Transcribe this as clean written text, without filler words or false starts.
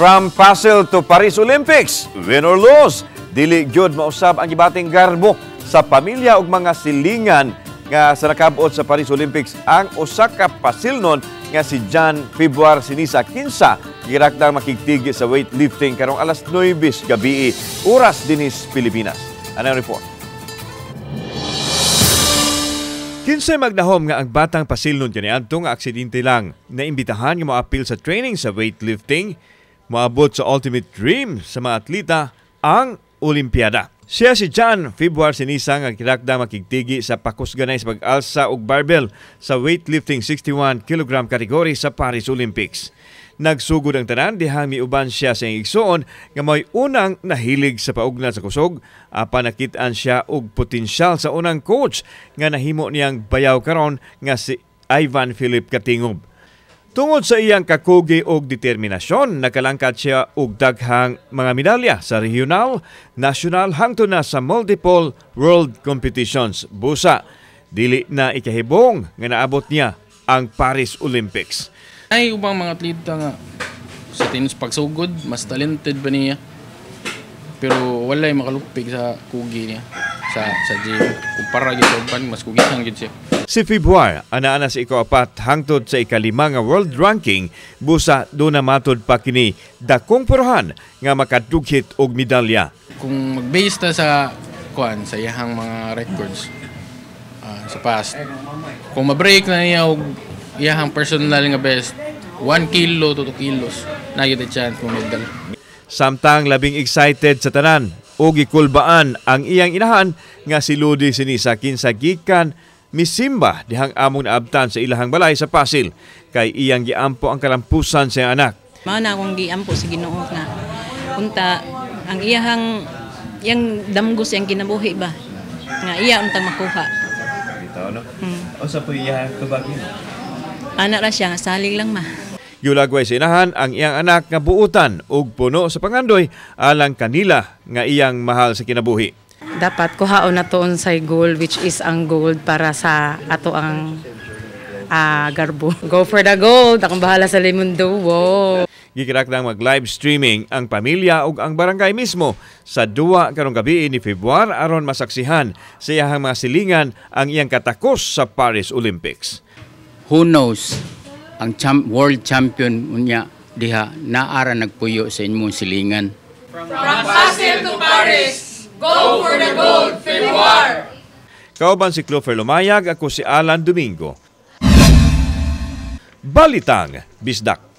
From Pasil to Paris Olympics, win or lose, dili gyud mausab ang gibating garbo sa pamilya ug mga silingan nga sa nakabot sa Paris Olympics ang usa ka Pasilnon nga si John Februar Sinisa, kinsa girakdang makigtigi sa weightlifting karong alas 9 gabi oras dinis Pilipinas. Ano ang report? Kinsay magnahom nga ang batang Pasilnon kaniadto nga aksidente lang naimbitahan nga moapil sa training sa weightlifting, moabot sa ultimate dream sa mga atleta, ang Olimpiada. Siya si John Februar Sinisa nga kirakda makigtigi sa pakusganay sa pag-alsa og barbell sa weightlifting 61 kg category sa Paris Olympics. Nagsugod ang tanan dihang miuban siya sa iyang igsuon nga mao'y unang nahilig sa paugnad sa kusog, apan nakit-an siya og potensyal sa unang coach nga nahimo niyang bayaw karon nga si Ivan Philip Katingob. Tungod sa iyang kakugi og determinasyon, nakalangkat siya og daghang mga medalya sa regional, national hangtod na sa multiple world competitions. Busa, dili na ikahibong nga naabot niya ang Paris Olympics. Ay, ubang mga atleta nga sa tinos pagsugod, mas talented ba niya. Pero walay makalupig sa kugi niya sa gym. Kumpara gyud sa uban, mas kugihan gyud siya. Si Februar, ana-ana sa ikaapat hangtod sa 5 nga world ranking, busa duna matud pa kini dakong puruhan nga makadughit og medalya. Kung mag-base ta sa kuan sa iyahang mga records sa past, kung ma-break na niya og iyahang personal nga best, 1 kilo to 2 kilos, na gyud chance mo medal. Samtang labing excited sa tanan og gikulbaan ang iyang inahan nga si Ludi Sinisa, kinsa gikan misimba dihang among naabtan sa ilahang balay sa Pasil, kay iyang giampo ang kalampusan sa iyang anak. Mao na akong giampo sa Ginoo nga unta ang iyahang iyang damgo sa iyang kinabuhi ba nga iya untang makuha. Bitaw, no? Unsa po iyang tubag? Ana ra siya nga salig lang, ma. Giulagway sa inahan ang iyang anak nga buutan ug puno sa pangandoy alang kanila nga iyang mahal sa kinabuhi. Dapat kuhaon na to unsay goal, which is ang gold para sa ato ang garbo. Go for the gold. Akong bahala sa limundo. Wow. Gikirakdang mag-live streaming ang pamilya ug ang barangay mismo sa duwa karong gabi ni Februar aron masaksihan sa iyahang mga silingan ang iyang katakos sa Paris Olympics. Who knows, ang world champion unya diha naara nagpuyo sa inyong silingan. From Pasil to Paris, go for the gold, Februar! Kauban si Clover Lumayag, ako si Alan Domingo. Balitang Bisdak.